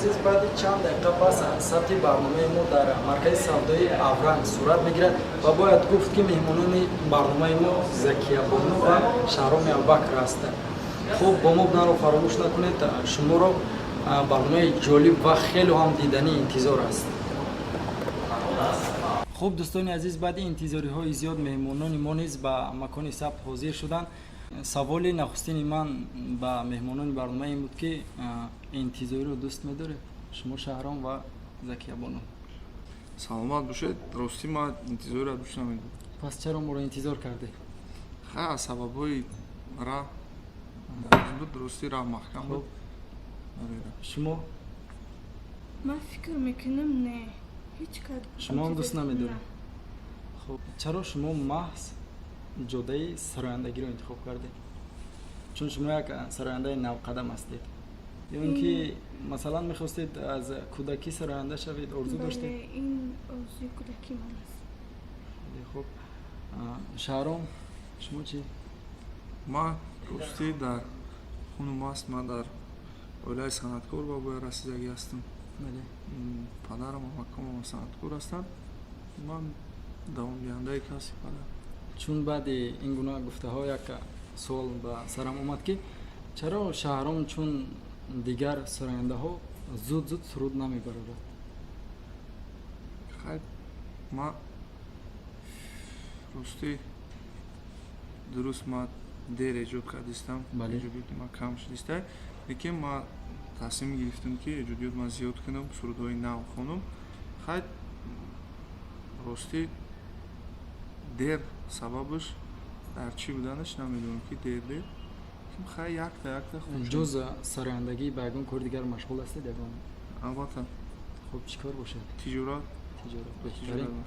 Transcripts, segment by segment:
Азиз, баъди чанд дақиқа пас сабти барномаи мо дар маркази савдои Авранг сурат мегирад ва бояд гуфт, ки меҳмонони барномаи мо Закиябону ва Шаҳроми Абубакр ҳастанд. Хуб, бо мо буданро фаромӯш накунед, шуморо барномаи ҷолиб ва хело ҳам диданӣ интизор аст. Хуб, дӯстони азиз, баъди интизориҳои зиёд меҳмонони мо низ ба макони сабт ҳозир шуданд. Саволи нахустини ман ба меҳмонони барнома ин буд, ки интизориро дӯст медоред шумо, Шаҳром ва Закиябону? Саломат бошед. Ростӣ, ман интизориро дӯст намедорам. Пас чаро моро интизор кардед? Ха, сабабҳои раҳ буд, ростӣ, раҳ маҳкам буд. Шумо? Ман фикр мекунам, не, ҳеҷ кад. Шумо ҳам дӯст намедоред? Хуб, чаро шумо маҳз ҷодаи сарояндагиро интихоб кардед? Чун шумо як сарояндаи навқадам ҳастед, ё ин ки, масалан, мехостед аз кӯдакӣ сароянда шавед, орзу доштед? Ин орзуи кӯдакӣ ман аст. Хеле хуб. Шаҳром, шумо чӣ? Ман, ростӣ, дар хунум аст. Ман дар оилаи санъаткор ба бояд расидагӣ ҳастам. Падарам, амакомам санъаткор ҳастанд, ман давомдиҳандаи касби падар. Чун баъди ин гуна гуфтаҳо як суол ба сарам омад, ки чаро Шаҳром чун дигар сарояндаҳо зуд зуд суруд намебарорад? Хай, ман, ростӣ, дуруст, ман дер эҷод кардистам, эҷодиёти ман кам шудиста, лекин ман тасмим гирифтам, ки эҷодиёт ман зиёд кунам, сурудҳои нав хонам. Хай, ростӣ, дер сабабаш дар чӣ буданаш намедонам, ки дер дер. Хай, якта якта хуб. Ҷуз сарояндагӣ ба ягон кори дигар машғул ҳастед, ягон? Албатта. Хуб, чӣ кор бошад? Тиҷорат. Тиҷорат. Тиҷорат. Беҳтарин.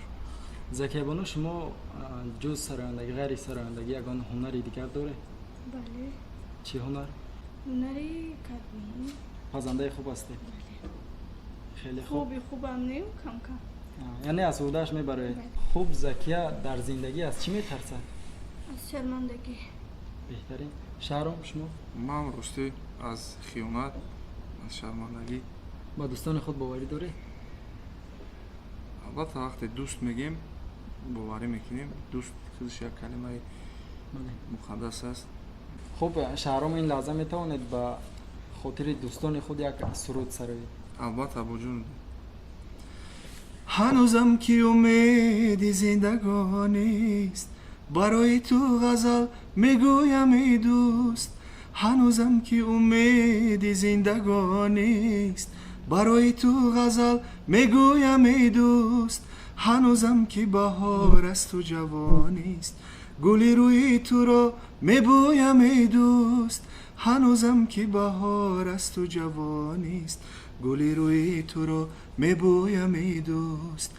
Закиябону, шумо ҷуз сарояндагӣ, ғайри сарояндагӣ ягон ҳунари дигар доред? Бале. Чӣ ҳунар? Ҳунари кадбонӣ. Пазандаи хуб ҳастед? Бале. Хеле хуб. Хуби хубам нем, камкам. Яъне аз ӯҳдааш мебароед? Бале. Хуб, Закия дар зиндагӣ аз чӣ метарсад? Аз шармандагӣ. Беҳтарин. Шаҳром, шумо? Ман, ростӣ, аз хиёнат, аз шармандагӣ. Ба дӯстони худ боварӣ доред? Албатта, вақте дӯст мегем, боварӣ мекунем. Дӯст худаш як калимаи муқаддас аст. Хуб, Шаҳром, ин лаҳза метавонед ба хотири дӯстони худ як суруд сароед? Албатта, абоҷон. Ҳанӯзам ки умеди зиндагонист, барои ту ғазал мегӯям, эй дӯст. Ҳанӯзам ки умеди зиндагонист, барои ту ғазал мегӯям, эй дӯст. Ҳанӯзам ки баҳор асту ҷавонист, гули рӯи туро мебӯям, эй дӯст. Ҳанӯзам ки баҳор асту ҷавонист, гули рӯи туро мебӯям, эй дӯст.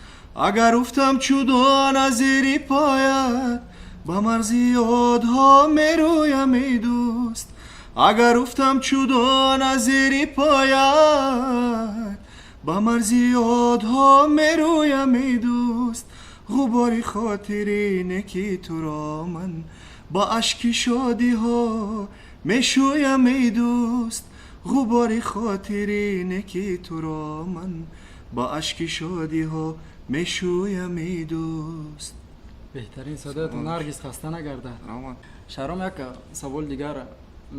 Агар уфтам чу дона зери поят, ба марзи ёдҳо мерӯям, эй дӯст. Агар уфтам чу дона зери поят, ба марзи ёдҳо мерӯям, эй дӯст. Ғубори хотири неки туро ман ба ашки шодиҳо мешӯям, эй дӯст. Ғубори хотири неки туро ман ба ашки шодиҳо мешӯям, эй дӯст. Беҳтарин, садоятон ҳаргиз хаста нагардад. Раҳмат. Шаҳром, як савол дигар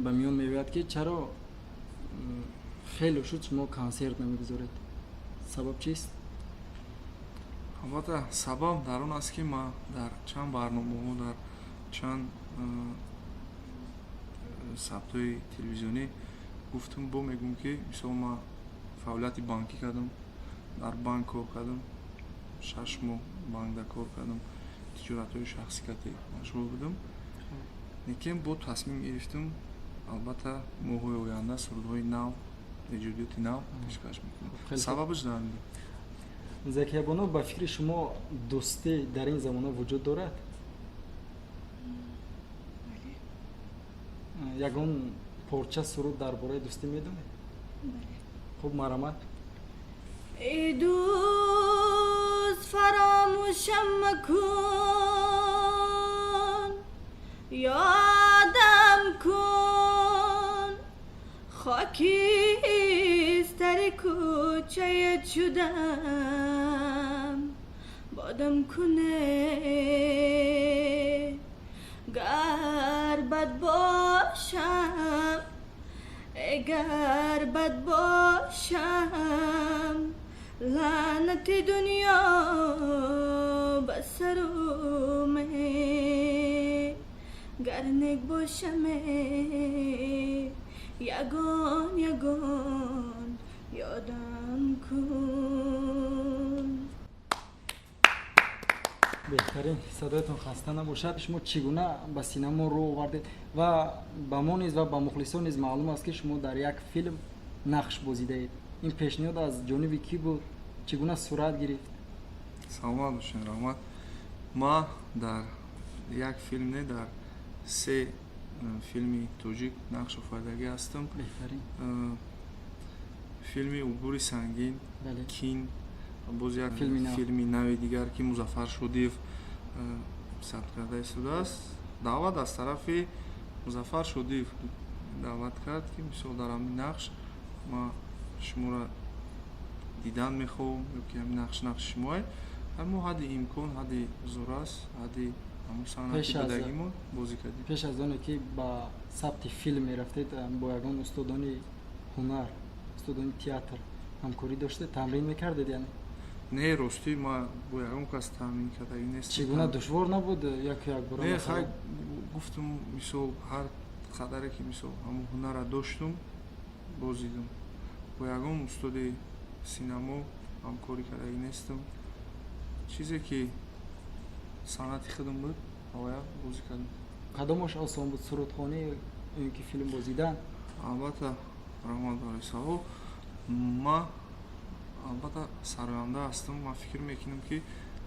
ба миён меояд, ки чаро хеле шуд шумо консерт намегузоред? Сабаб чист? Албатта, сабаб дар он аст, ки ман дар чанд барномаҳо, дар чанд сабтҳои телевизионӣ гуфтум, бо мегӯм, ки мисол, ман фаъолияти банкӣ кардам, дар банк кор кардам, 6 моҳ банкда кор кардам, тиҷоратҳои шахсӣ кати машғул будам, лекин бо тасмим гирифтам, албатта, моҳҳои оянда сурудҳои нав, эҷодиёти нав пешкаш мекунам. Сабабаш дар Закиябону, ба фикри шумо, дӯстӣ дар ин замона вуҷуд дорад? Бале. Ягон порча суруд дар бораи дӯстӣ медонед? Бале. Хуб, марҳамат. Эй дӯст, фаромӯшам макун, ёдам кун, хокистари. шаҳид шудам бодам куне, гар бад бошам, гар бад бошам, лаънати дунё ба саруме, гар нек бошаме, ягон ягон ёдам кун. Беҳтарин, садоятон хаста набошад. Шумо чӣ гуна ба синамо рӯ овардед? Ва ба мо низ ва ба мухлисон низ маълум аст, ки шумо дар як филм нақш бозидаед. Ин пешниҳод аз ҷониби кӣ буд, чӣ гуна сурат гирифт? Саломат бошед, раҳмат. Ма дар як филм не, дар се филми тоҷик нақш офаридагӣ ҳастам. Беҳтарин. Филми «Убури сангин», «Кин», боз як филми нав. Филми нави дигар, ки Музаффар Шодиев сабт карда истодааст. Даъват аз тарафи Музаффар Шодиев, даъват кард, ки мисол дар ҳамин нақш ма шуморо дидан мехоҳам ё ки ҳамин нақш нақши шумое. Мо ҳадди имкон, ҳадди зӯрас, ҳадди ҳамун санъати будагимон бозӣ кардем. Пеш аз оне ки ба сабти филм мерафтед, бо ягон устодони ҳунар, устодони театр ҳамкорӣ доштед, тамрин мекардед, яъне? Не, ростӣ, ма бо ягон кас таъмин кардагӣ нестам. Чӣ гуна, душвор набуд яку якбора? Не. Масалан? Хай, гуфтум, мисол, ҳар қадаре ки, мисол, ҳамун ҳунарра доштум, бозидум. Бо ягон устоди синамо ҳамкорӣ кардагӣ нестам. Чизе ки санъати худам буд, ҳавая бозӣ кардам. Кадомаш осон буд, сурудхонӣ ё ки филм бозидан? Албатта, раҳмат барои савол. Ма албатта сароянда ҳастам. Ман фикр мекунам, ки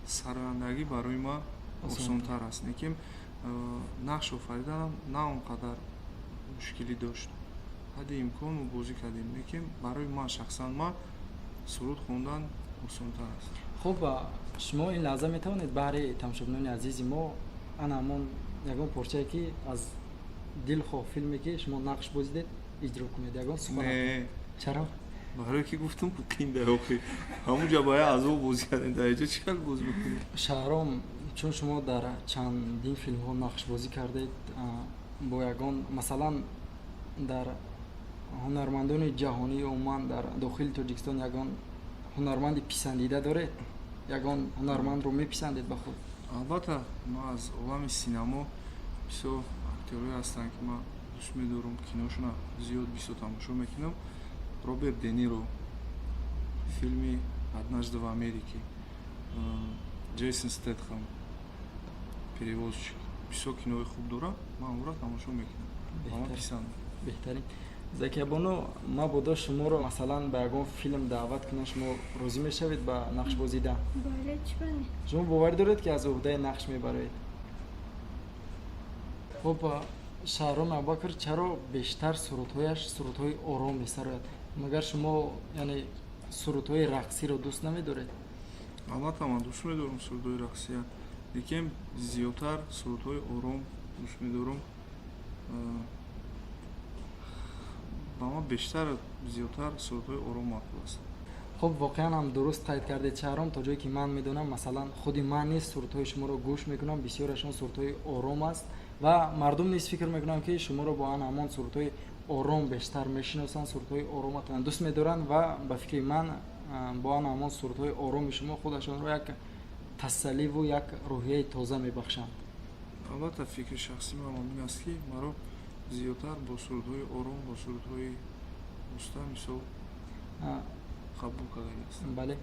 сарояндагӣ барои ман осонтар аст, лекин нақш офариданам на он қадар мушкилӣ дошт. Ҳадди имкон мо бозӣ кардем, лекин барои ман шахсан ман суруд хондан осонтар аст. Хуб, шумо ин лаҳза метавонед баҳри тамошобинони азизи мо ана ҳамон ягон порчае, ки аз дилхоҳ филме, ки шумо нақш бозидед, иҷро кунед, ягон сухан? Не. Чаро? Барое ки гуфтум, қинда охи, ҳамунҷа ба я азоб бозӣ кардем, дар инҷа чӣ хел бозӣ мекунем? Шаҳром, чун шумо дар чандин филмҳо нақшбозӣ кардед, бо ягон, масалан, дар ҳунармандони ҷаҳонӣ, умуман дар дохили Тоҷикистон ягон ҳунарманди писандида доред? Ягон ҳунармандро меписандед ба худ? Албатта, ман аз олами синамо бисёр актёрое ҳастанд, ки ман дӯст медорам, киношона зиёд бисёр тамошо мекунам. Роберт Де Ниро, филми «Однажды в Америке», Ҷейсон Стэтхэм, «Перевозчик», бисёр кинои хуб дорам, ман онро тамошо мекунам, ба ман писанд. Беҳтарин. Закиябону, мабодо шуморо, масалан, ба ягон филм даъват кунанд, шумо розӣ мешавед ба нақш бозидан? Бале, чӣ бале. Шумо боварӣ доред, ки аз уҳдаи нақш мебароед? Хуб, Шаҳром Абубакр чаро бештар сурудҳояш сурудҳои ором месарояд? Магар шумо, яъне, сурудҳои рақсиро дӯст намедоред? Албатта, ман дӯст медорам сурудҳои рақсия, лекин зиёдтар сурудҳои ором дӯст медорам. Ба ман бештар, зиёдтар сурудҳои ором маъқул аст. Хуб, воқеан ҳам дуруст қайд кардед, Шаҳром. То ҷое ки ман медонам, масалан, худи ман низ сурудҳои шуморо гӯш мекунам, бисёрашон сурудҳои ором аст ва мардум низ фикр мекунам, ки шуморо бо ан ҳамон сурудҳои ором бештар мешиносанд, сурудҳои ороматон дӯст медоранд ва ба фикри ман, бо ан ҳамон сурудҳои ороми шумо худашонро як тасалливу як рӯҳияи тоза мебахшанд. Албатта, фикри шахсии ман ҳамин аст, ки маро зиёдтар бо сурудҳои ором, бо сурудҳои уста, мисол, қабул кардагӣ аст. Бале,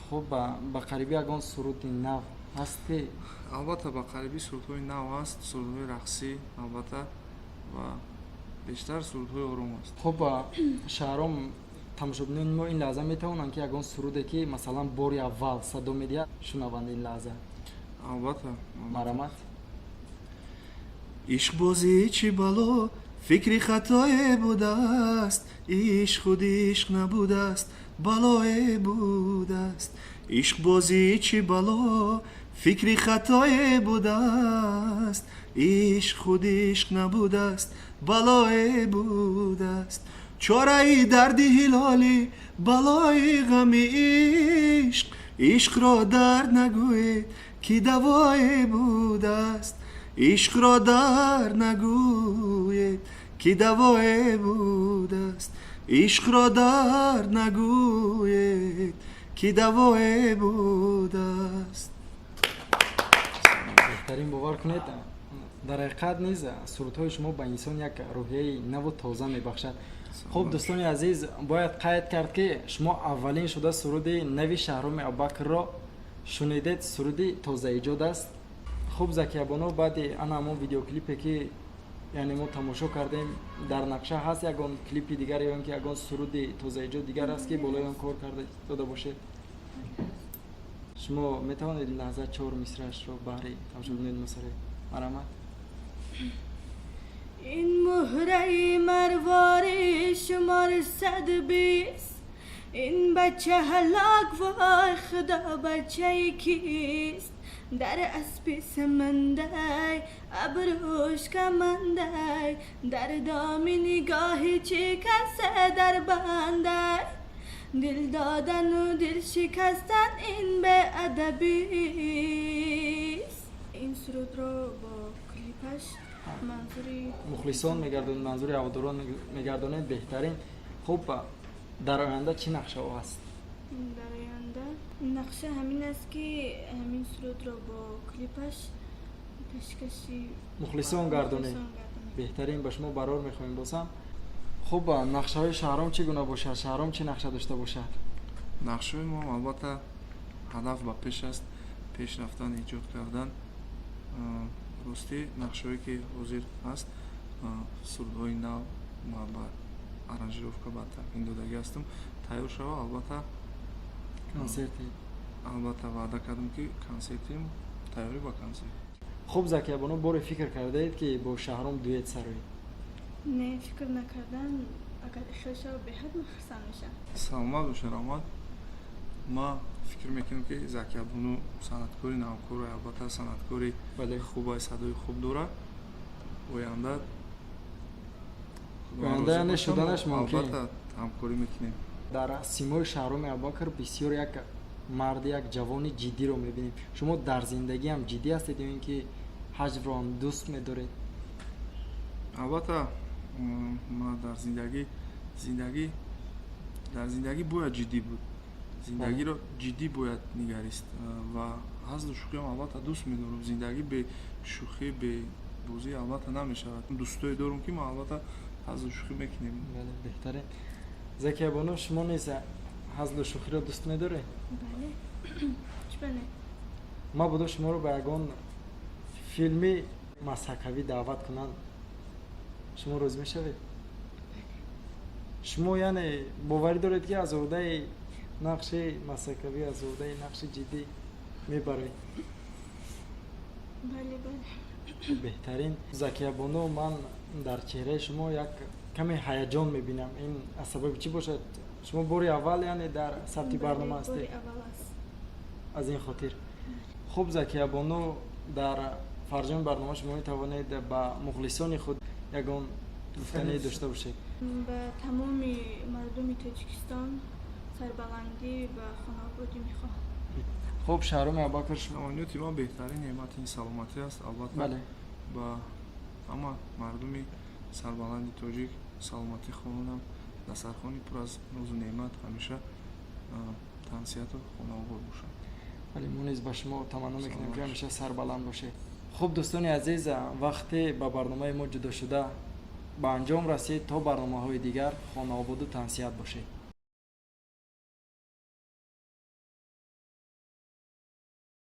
хуб, ба қарибӣ ягон суруди нав ҳаст ки? Албатта, ба қарибӣ сурудҳои нав ҳаст, сурудҳои рақсӣ, албатта, ва бештар сурудҳои ором аст. Хуб, Шаҳром, тамошобинони мо ин лаҳза метавонанд, ки ягон суруде, ки, масалан, бори аввал садо медиҳад, шунаванд ин лаҳза? Албатта. Марҳамат. Ишқбозӣ чӣ бало, фикри хатое будааст, ишқ худ ишқ набудааст, балое будааст. Ишқбозӣ чӣ бало, фикри хатое будааст, ишқ худ ишқ набудааст, балое будааст. Чораи дарди ҳилолӣ, балои ғами ишқ. Ишқро дард нагӯед, ки давое будааст. Ишқро дард нагӯед, ки давое будааст. Ишқро дард нагӯед, ки давое будааст. Беҳтарин. Бовар кунед, дар ҳақиқат низ сурудҳои шумо ба инсон як рӯҳияи наву тоза мебахшад. Хуб, дӯстони азиз, бояд қайд кард, ки шумо аввалин шуда суруди нави Шаҳроми Абубакрро шунидед. Суруди тозаиҷод аст. Хуб, Закиябоно, баъди ана ҳамон видеоклипе, ки яъне мо тамошо кардем, дар нақша ҳаст ягон клипи дигар ё ин ки ягон суруди тозаиҷод дигар аст, ки болои он кор карда дода бошед? Шумо метавонед лаҳза чор мисраашро баҳри тамошобинони мо сароед? Марҳамат. Ин муҳраи марвори шумори 120. Ин бача ҳалок, вой худо, бачаи кист? Дар аспи самандай, абрӯш камандай, дар доми нигоҳи чӣ касе дар бандай. Дил додану дил шикастан ин беадабист. Ин сурудро бо клипаш манзури мухлисон мегардонед, манзури ҳаводорон мегардонед. Беҳтарин. Хуб, дар оянда чӣ нақшаҳо ҳаст? Дар оянда нақша ҳамин аст, ки ҳамин сурудро бо клипаш пешкаши мухлисон гардонед. Мухлисон гардонем. Беҳтарин, ба шумо барор мехоҳем бозам. Хуб, нақшаҳои Шаҳром чӣ гуна бошад? Шаҳром чӣ нақша дошта бошад? Нақшаҳои мо, албатта, ҳадаф ба пеш аст, пеш рафтан, эҷод кардан. Ростӣ, нақшаҳое, ки ҳозир ҳаст, сурудҳои нав ма ба аранжировка, ба такмин додагӣ ҳастам. Тайёр шава, албатта. Консерти? Албатта, ваъда кардам, ки консертим, тайёрӣ ба консерт. Хуб, Закиябоно, боре фикр кардаед, ки бо Шаҳром дуэт сароед? Не, фикр накардан. Агар ихел шава, беҳад мухурсанд мешавам. Саломат бошед, раҳмат. Ма фикр мекунам, ки Закиябону санъаткори навкор, албатта, санъаткори хубай, садои хуб дорад. Оянда Худо Оянда розӣ яъне бошад, шуданаш мумкин. Албатта, ҳамкорӣ мекунем. Дар симои Шаҳроми Абубакр бисёр як марди, як ҷавони ҷиддиро мебинем. Шумо дар зиндагӣ ҳам ҷиддӣ ҳастед ё ин ки ҳаҷвро ҳам дӯст медоред? Албатта, ма дар зиндагӣ, дар зиндагӣ бояд ҷиддӣ буд, зиндагиро ҷиддӣ бояд нигарист ва ҳазлу шӯхиам, албатта, дӯст медорам. Зиндагӣ бе шӯхӣ, бе бозӣ, албатта, намешавад. Дӯстое дорам, ки ма, албатта, ҳазлу шӯхӣ мекунем. Бале, беҳтарин. Закиябону, шумо низ ҳазлу шӯхиро дӯст медоред? Бале, чӣ не? Мабодо шуморо ба ягон филми масхакавӣ даъват кунанд, шумо розӣ мешавед? Шумо яъне боварӣ доред, ки аз уҳдаи нақши масхакавӣ, аз уҳдаи нақши ҷиддӣ мебароед? Бале. Беҳтарин. Закиябону, ман дар чеҳраи шумо як каме ҳаяҷон мебинам. Ин аз сабаби чӣ бошад? Шумо бори аввал яъне дар сабти Бале, барнома бори ҳастед? Аввал аст. Аз ин хотир. Хуб, Закиябону, дар фарҷоми барнома шумо метавонед ба мухлисони худ ягон гуфтанӣ дошта бошед. Ба тамоми мардуми Тоҷикистон сарбаландӣ ва хонаободӣ мехоҳам. Хуб, Шаҳроми Абубакр, шумо? Таманниёти ман беҳтарин неъмати ин саломатӣ аст, албатта. Ба ҳама мардуми сарбаланди тоҷик саломатӣ хоҳонам, дастархони пур аз нозу неъмат, ҳамеша тансиҳату хонаобод бошад. Бале, мо низ ба шумо таманно мекунем, ки Саломат. ҳамеша сарбаланд бошед. Хуб, дӯстони азиз, вақте ба барномаи мо ҷудошуда ба анҷом расид. То барномаҳои дигар хонаободу тансиҳат бошед.